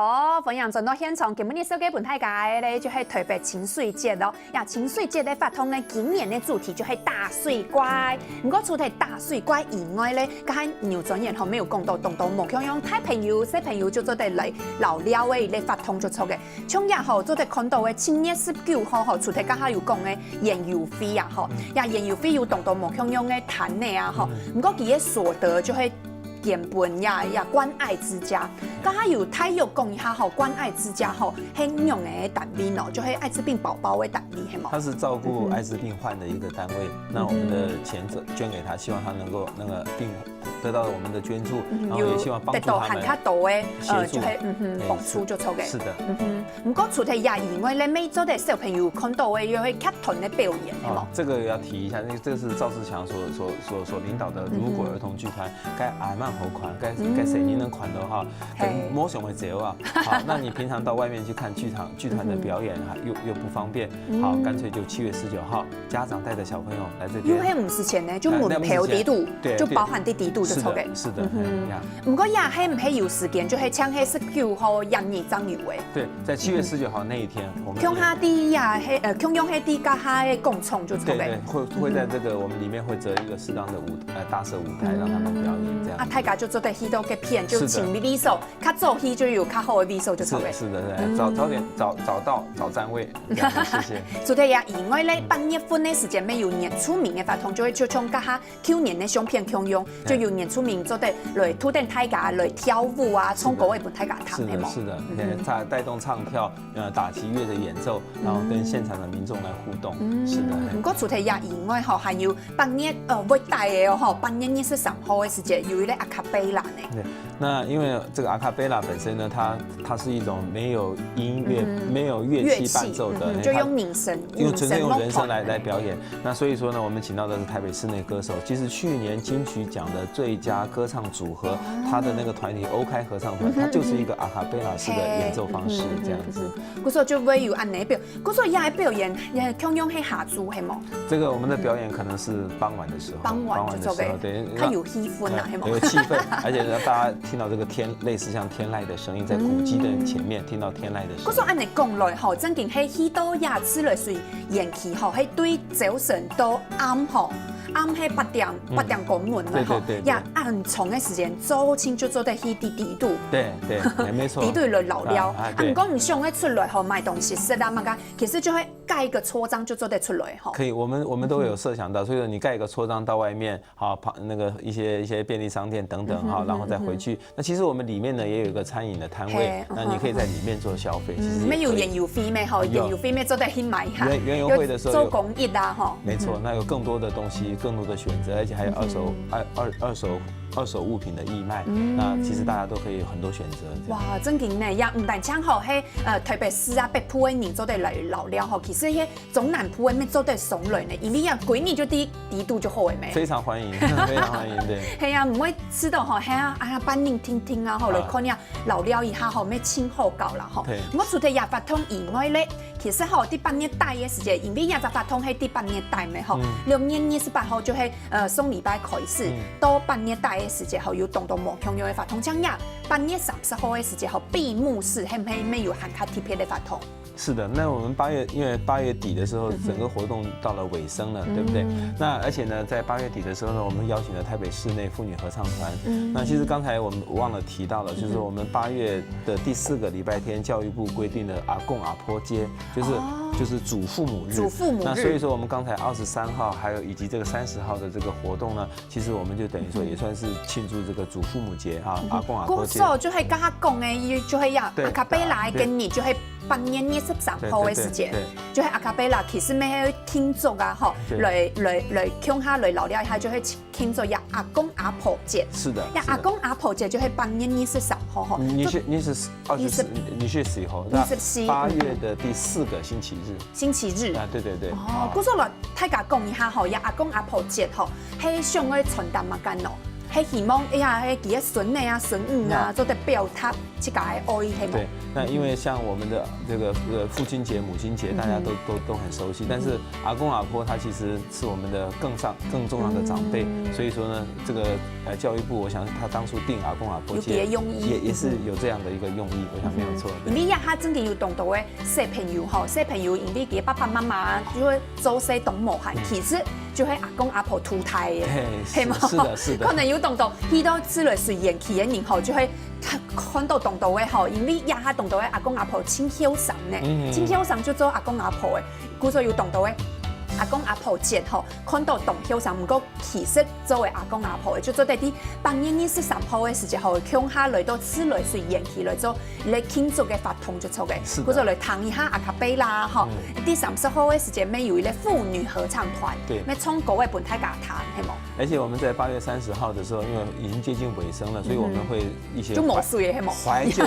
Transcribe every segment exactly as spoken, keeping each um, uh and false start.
哦，歡迎轉到現場，今晡日紹介分大家个咧，就係台北清水節咯。呀，清水節个活動呢，今年个主題就係打水怪。毋過除忒打水怪以外咧，該下扭轉眼吼，乜有講到當多無共樣，大朋友、細朋友就做得來遶尞个一個活動就著个。像這吼，做得看到个七月十九號吼，除忒剛下有講个園遊會啊吼，呀，園遊會有當多無共樣个攤仔啊吼，毋過佢个所得就係 捐分呀呀關愛之家。該下有大約講一下吼，關愛之家吼，係仰仔个單位呢？就係艾滋病寶寶个單位，係無？它是照顾艾滋病患的一个单位，那我们的钱捐捐给他，希望他能够那个病得到我们的捐助，然后也希望帮助他们。有得到還較多个，呃，協助。就係，嗯哼，幫助就著个。是的。嗯哼。毋過除忒這以外咧，乜做得小朋友看到个，有个劇團个表演，係無？哦，这个要提一下，因为这是赵自强所所所所领导的如果儿童剧团， 該還蠻好看，該該細人能看到哈，嘿，等摸熊的节啊，好，那你平常到外面去看剧场，剧团的表演哈，又又不方便，好，干脆就七月十九号，家长带着小朋友来这边。因為毋使錢呢，就門票底肚，對，就包含在底肚就著个。是的，是的，嗯哼，呀。毋過也係毋係有時間，就係像係十九號、廿二正有个。对，在七月十九号那一天，我们共下在也係，呃，共樣係在該下个廣場就著个。对对，会会在这个我们里面会择一个适当的舞呃大社舞台，让他们表演这样。啊，大家就做得去到該片，就請位所，較早去就有較好个位所就著个。是是的，是，早早点找找到找占位，这样子，谢谢。除忒這以外咧，八月份个時節，乜有原住民个活動，就會就像該下舊年个相片共樣，就有原住民做得來渡等大家來跳舞啊，唱歌个分大家聽，是的，係無？是的，嗯，带带动唱跳，呃，打击乐的演奏，然后跟现场的民众来互动。是的，嘿。毋过除忒這以外吼，還有八月，呃，會帶个哦吼，八月二十三號个時節，有一個a cappella呢。对，那因为这个a cappella本身呢，它它是一种没有音乐、没有乐器伴奏的，嗯，就用人声，用纯粹用人声来来表演。那所以说呢，我们请到的是台北室内歌手，其实去年金曲奖的最佳歌唱组合，他的那个团体欧开合唱团，它就是一个a cappella式的演奏方式，这样子。 故所就會有恁呢表，故所這个表演，也共樣係下晝，係無？这个我们的表演可能是傍晚的时候，傍晚就做个，傍晚的时候，对，較有氣氛啊，係無？有气氛，而且呢，大家听到这个天，类似像天籁的声音在古迹的前面听到天籁的声音。故所恁呢講來吼，正經係去到夜市來水延期吼，係對朝晨到暗吼，暗係八點，八點過門來吼，对对对对。也恁長个時間，早清就做得去底底肚。对对，哎，没错。底肚來遶尞。啊，啊，啊，对。毋過毋想愛出來吼，買東西食啊，麼个，其实就係蓋个桌帐就做得出來吼。可以，我们我们都有设想到，所以说你盖一个桌帐到外面，好，旁那个一些一些便利商店等等哈，然后再回去。那其实我们里面呢也有一个餐饮的摊位，那你可以在里面做消费，其实也可以。乜有園遊會咩吼，園遊會乜做得去買下，園園遊會的时候有做公益啊吼。没错，那有更多的东西，更多的选择，而且还有二手二二二手二手物品的义卖，那其实大家都可以有很多选择。哇，正經呢，也毋單淨吼，係呃台北市啊北部个人做得來遶尞吼，其实係 中南部个乜做得上來呢，因為啊，歸日就在底肚就好个咩。非常欢迎，非常欢迎，对。係啊，毋會試著吼，係啊，啊，半日定定啊，吼，來看呀，遶尞一下吼，乜盡好搞啦吼。对。毋過除忒這活動以外咧，其實吼，在八月底个時節，因為這隻活動係在八月底咩吼，六月二十八號就係呃上禮拜開始，到八月底个時節吼，有當多無共樣个活動，像呀，八月三十號个時節吼，閉幕式，係毋係乜有還較特別个活動？ 是的，那我们八月，因为八月底的时候，整个活动到了尾声了，对不对？那而且呢，在八月底的时候呢，我们邀请了台北室内妇女合唱团。那其实刚才我们忘了提到了，就是我们八月的第四个礼拜天，教育部规定的阿公阿婆节，就是就是祖父母日。祖父母日。那所以说，我们刚才二十三号还有以及这个三十号的这个活动呢， 其实我们就等于说也算是庆祝这个祖父母节哈，阿公阿婆节。故所就係剛剛講个，就係呀，对，a cappella个今日就係八月二十三號个時節，对对对对，就係a cappella，其實乜係慶祝啊吼，对，來來來共下來遶尞一下，就係慶祝呀阿公阿婆節。是的，是的。呀阿公阿婆節就係八月二十三號吼，你是你是二十四，你是几号？二十四，八月的第四个星期日。 星期日。啊，对对对。哦，故所來大家講一下吼，這阿公阿婆節吼，係想愛傳達麼个呢？係希望，哎呀，係佢个孫仔啊、孫女啊，做得表達自家个愛，係無？对，那因为像我们的这个呃父亲节、母亲节，大家都都都很熟悉，但是阿公阿婆他其实是我们的更上更重要的长辈，所以说呢，这个呃教育部，我想他当初定阿公阿婆节有别的用意也也是有这样的一个用意，我想没有错。因為這下真个有當多个小朋友吼，小朋友因為佢爸爸媽媽就會做事當無閒，其實就係阿公阿婆渡大个，嘿，係無？是是的，是的。可能有當多去到自來水園區个人吼，就會看到當多个吼，因為這下當多个阿公阿婆真後生呢，嗯真後生就做阿公阿婆个，故所有當多个阿公阿婆節吼，看到當後生，毋過其實做个阿公阿婆个，就做得在八月二十三號个時節吼，共下來到自來水園區來做 來慶祝个活動就著个，是的故所來聽一下a cappella啦吼。第三十號个時節，乜有一个婦女合唱團，对乜唱歌个分大家聽，係無？而且我们在八月三十号的时候，因为已经接近尾声了，所以我们会一些就無水个，係無？怀旧，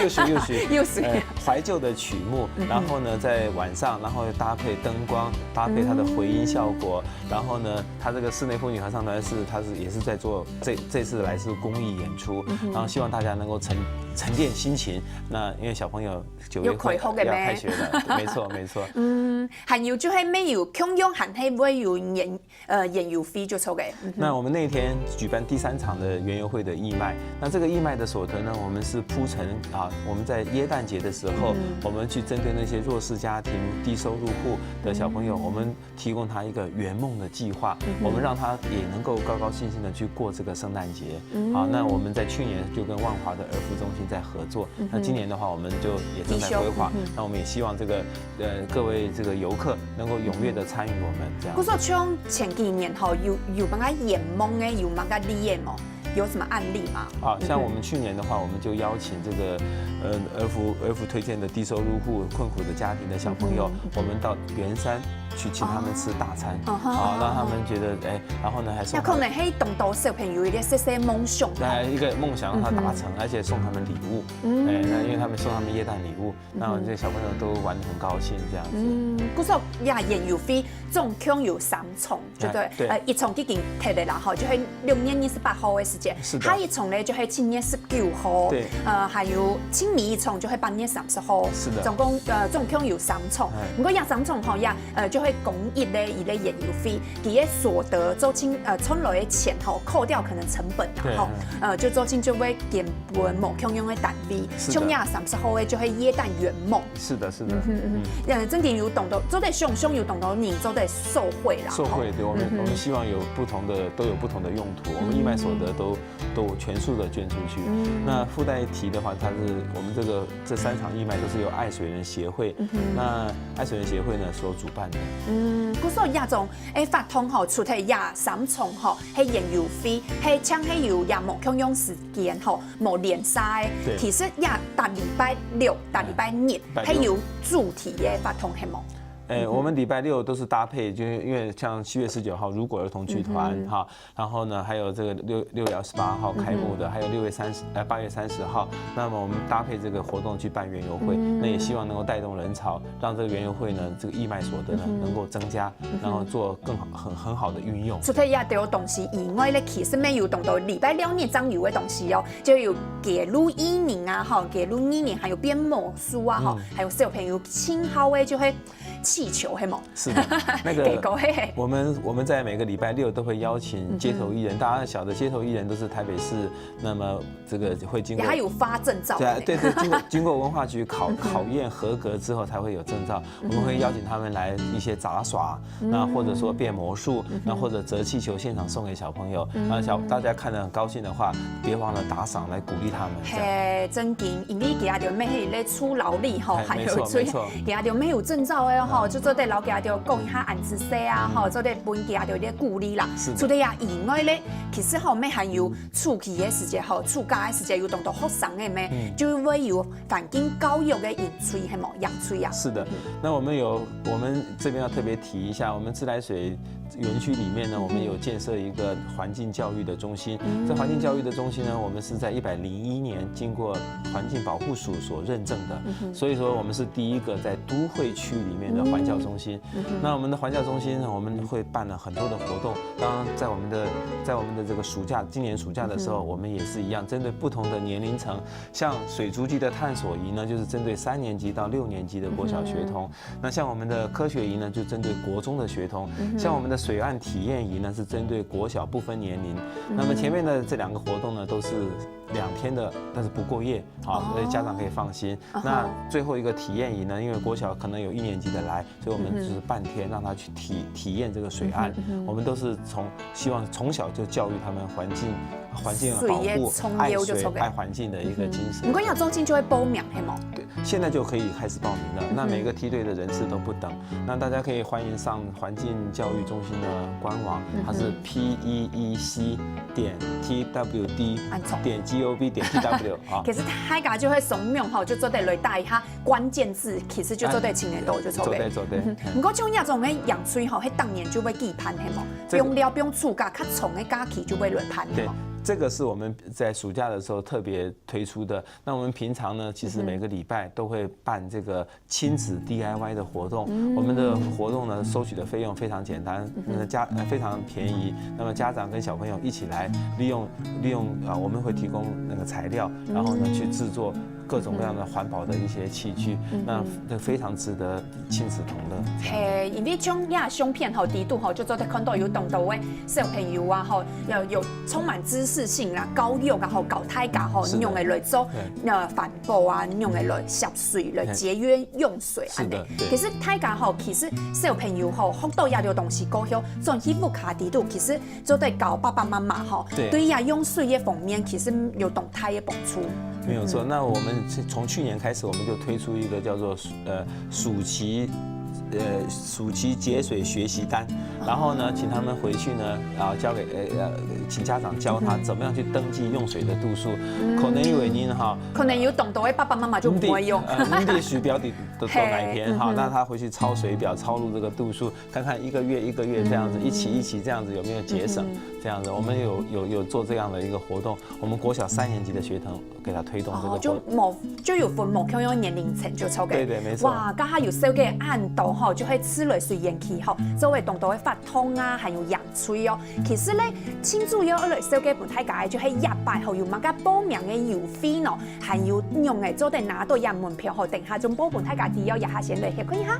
又是又是又是呃怀旧的曲目，然后呢，在晚上，然后搭配灯光，搭配它的回音效果，然后呢，它这个室内妇女合唱团是它是也是在做这这次来自公益演出，然后希望大家能够沉沉淀心情。那因为小朋友九月有開學个咩要开学了，没错没错。嗯，還有就係乜有共樣還係會有園呃園遊會就著个。嗯那我们那天举办第三场的园游会的义卖，那这个义卖的所得呢，我们是铺陈啊，我们在耶诞节的时候，我们去针对那些弱势家庭、低收入户的小朋友，我们提供他一个圆梦的计划，我们让他也能够高高兴兴的去过这个圣诞节。好，那我们在去年就跟万华的儿福中心在合作，那今年的话，我们就也正在规划，那我们也希望这个呃各位这个游客能够踊跃的参与我们这样故。所像前幾年吼，有有麼个圓夢个，有麼个例个無？有什麼案例嗎？啊，像我们去年的话，我们就邀请这个呃儿福儿福推荐的低收入户困苦的家庭的小朋友，我们到圆山去请他们吃大餐，嗯哼啊，让他们觉得哎，然后呢还送有可能係當多小朋友一个細細夢想。那一个梦想让他达成，而且送他们礼物，哎，那因为他们送他们耶诞礼物，那这小朋友都玩得很高兴这样子。嗯，故所呀，園遊會總共有三場，就對，哎对呃，一場已經忒个啦吼，就係六月二十八號个時間，是的下一場呢就係七月十九號，对呃，還有最尾一場就係八月三十號，是的總共呃總共有三場哎，不過呀三場吼呀，呃，就係公益个一个園遊會，佢个所得做盡呃賺來个錢吼，扣掉可能成本啦对吼，呃，就做盡就會捐分無共樣个單位，是的像呀三十號个就係耶誕圓夢。是的，是的，嗯，真个有當多，做得想想有當多人做得受惠啦。受惠，对我们我们希望有不同的都有不同的用途，我们义卖所得都都全数的捐出去。那附带一提的话，它是我们这个这三场义卖都是由爱水人协会，那爱水人协会呢所主办的。嗯，故所這種誒活動吼，除忒這三場吼，係園遊會，係像係有也無共樣時間吼，無連續个。對其實也逐禮拜六、逐禮拜日，拜六係有主題个活動係無？哎，我们礼拜六都是搭配，就是因为像七月十九号如果儿童剧团哈，然后呢还有这个六六月二十八号开幕的，还有六月三十呃八月三十号，那么我们搭配这个活动去办园游会，那也希望能够带动人潮，让这个园游会呢这个义卖所得呢能够增加，然后做更好很很好的运用。除忒這兜東西以外咧，其實乜有當多禮拜六日正有个東西哦，就有街路藝人啊，吼，街路藝人，還有變魔術啊，吼，還有小朋友盡好个就係氣球，係無？是的，那个結果嘿嘿我们我们在每个礼拜六都会邀请街头艺人，大家晓得街头艺人都是台北市，那么这个会经过也還有發證照的呢。对啊，对对，经过经过文化局考考验合格之后才会有证照。我们会邀请他们来一些杂耍，那或者说变魔术，那或者折气球现场送给小朋友，然后小大家看得很高兴的话，别忘了打赏来鼓励他们。这样嘿，正經，因為佢兜乜係咧出勞力吼，哎還有没错出没错佢兜乜有證照个吼，就做得摎佢兜講一下恁仔細啊，吼，做得分佢兜一个鼓勵啦。是的除忒這以外咧，其實吼，乜還有暑期个時節吼，暑假个時節有當多學生个咩，就會有環境教育个營隊，係無？營隊啊。是的，那我们有，我们这边要特别提一下，我们自来水园区里面呢，我们有建设一个环境教育的中心。这环境教育的中心呢，我们是在一百零一年经过环境保护署所认证的，所以说我们是第一个在都会区里面的环教中心。那我们的环教中心呢，我们会办了很多的活动。当然，在我们的在我们的这个暑假，今年暑假的时候，我们也是一样，针对不同的年龄层，像水族记的探索营呢，就是针对三年级到六年级的国小学童。那像我们的科学营呢，就针对国中的学童。像我们的水岸体验营呢，是针对国小不分年龄。那么前面的这两个活动呢，都是两天的，但是不过夜，好，所以家长可以放心。那最后一个体验营呢，因为国小可能有一年级的来，所以我们就是半天让他去体体验这个水岸。我们都是从希望从小就教育他们环境环境的保护、爱水、爱环境的一个精神。毋過若中心就會報名，係無？对，现在就可以开始报名了。那每个梯队的人次都不等，那大家可以欢迎上环境教育中心的官网，它是 P E E C 点 T W D 点 G O V 点 T W 啊。其實大家就會上網吼，就做得來打一下關鍵字，其實就做得尋得到，就做得。做得做得。毋過像這種个營隊吼，係逐年就會舉辦，係無？不用了，不用暑假，較長个假期就會來辦，係無？这个是我们在暑假的时候特别推出的。那我们平常呢，其实每个礼拜都会办这个亲子 D I Y 的活动。我们的活动呢，收取的费用非常简单，那么家呃非常便宜。那么家长跟小朋友一起来利用利用啊，我们会提供那个材料，然后呢去制作各种各样的环保的一些器具，那这非常值得亲子同乐。这样子。嘿，因為像這相片吼，底肚吼，就做得看到有當多个小朋友啊，吼，有有充滿知識性啦、教育啊，吼，教大家吼，仰般來做，呃，環保啊，仰般來節水、來節約用水，是的，对。其實大家吼，其實小朋友吼，學到這兜東西過後，轉去屋下底肚，其實做得教爸爸媽媽吼，对，這用水个方面，其實有當大个幫助。没有错，那我们从去年开始，我们就推出一个叫做呃暑期呃暑期节水学习单，然后呢，请他们回去呢，然后交给呃呃，请家长教他怎么样去登记用水的度数。可能因为您哈，可能有当多个爸爸妈妈就不会用。你的呃，你的水表底都都哪一天哈？那他回去抄水表，抄录这个度数，看看一个月一个月这样子，一期一期这样子有没有节省？这样子，我们有有有做这样的一个活动，我们国小三年级的学童给他推动这个活动。哦，就无就有分无共样年龄层就做个。对对，没错。哇，刚好有小个恁多吼，就係自來水園區吼，做个當多个活動啊，還有營隊哦。其實呢，盡主要愛來紹介分大家个就係這擺吼有麼个報名个優惠呢，還有仰般做得拿到這門票吼，等下就報分大家知哦，這下先來歇睏一下。